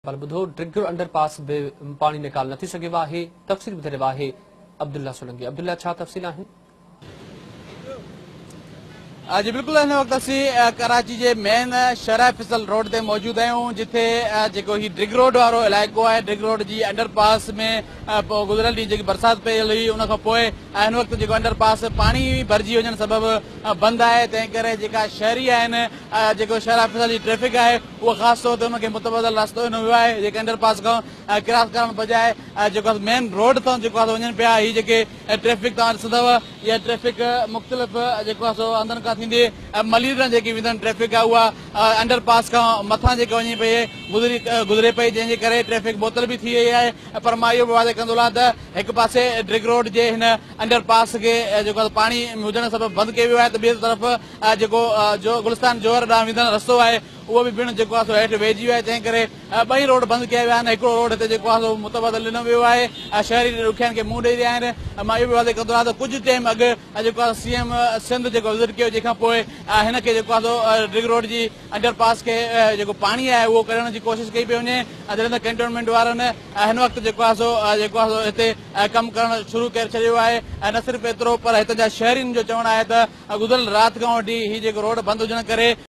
پر ٻڌو ڊگهڙ انڊر پاس به پاڻي نيڪال نه ٿي سگهيو آهي، تفصيل ٻڌائي رهيو آهي عبدالله سولنگي، عبدالله ڇا تفصيل آهن؟ جي بلڪل هن وقت اسين ڪراچي جي مين شارع فيصل روڊ تي موجود آهيون جتي جيڪو هي ڊرگ روڊ وارو علائقو آهي ڊرگ روڊ جي انڊر پاس ۾ گذريل ڏينهن جيڪي برسات پيل هئي ان کان پوء هن وقت جيڪو انڊر پاس پاڻي ڀرجي وڃڻ سبب بند آهي تنهن ڪري جيڪا شهري آهن جيڪو شارع فيصل جي ٽريفڪ آهي اهو خاص طور تي ان کي متبادل راستو ڏنو ويو آهي جيڪي انڊر پاس کان ڪراس ڪرڻ بجاء جيڪو مين روڊ تان جيڪو آهي وڃن پيا هي جيڪي ٽريفڪ توهان ڏسندؤ اها ٽريفڪ مختلف جيڪو آهي سو هنڌن کان ٿيندي ملير ڏانهن جيڪي ويندڙ ٽريفڪ آهي اها انڊر پاس کان مٿان جيڪا وڃي پئي گذري گذري پئي جنهن جي ڪري ٽريفڪ معطل به ٿي وئي آهي پر مان اهو به واضح ڪندو هلان ته هڪ پاسي ڊرگ روڊ جي هن انڊر پاس کي جيڪو آهي پاڻي هجڻ سبب بند ڪيو ويو آهي ته ٻئي طرف جيڪو جو گلستان جوهر ڏانهن ويندڙ رستو آهي اهو به پڻ جيڪو آهي سو هيٺ ويهجي ويو آهي تنهن ڪري ٻئي روڊ بند ڪيا ويا آهن هڪڙو روڊ هتي جيڪو آهي سو متبادل ڏنو ويو آهي شهري ڏکيائين کي منهن ڏئي رهيا آهن مان اهو به واضح ڪندو رهان ته ڪجهه ٽائيم اڳ جيڪو آهي سي ايم سنڌ جيڪو وزٽ ڪيو جنهن کان پوء هن کي جيڪو آهي سو ڊرگ روڊ جي انڊر پاس کي جيڪو پاڻي آهي اهو ڪڍڻ جي ڪوشش ڪئي پئي وڃي جڏهن ته ڪينٽونمينٽ وارن هن وقت جيڪو آهي سو جيڪو آهي سو هتي ڪم ڪرڻ شروع ڪري ڇڏيو آهي نه صرف ايترو پر هتان جا شهرين جو چوڻ آهي ته گذريل رات کان وٺي هي جيڪو روڊ بند هجڻ ڪري.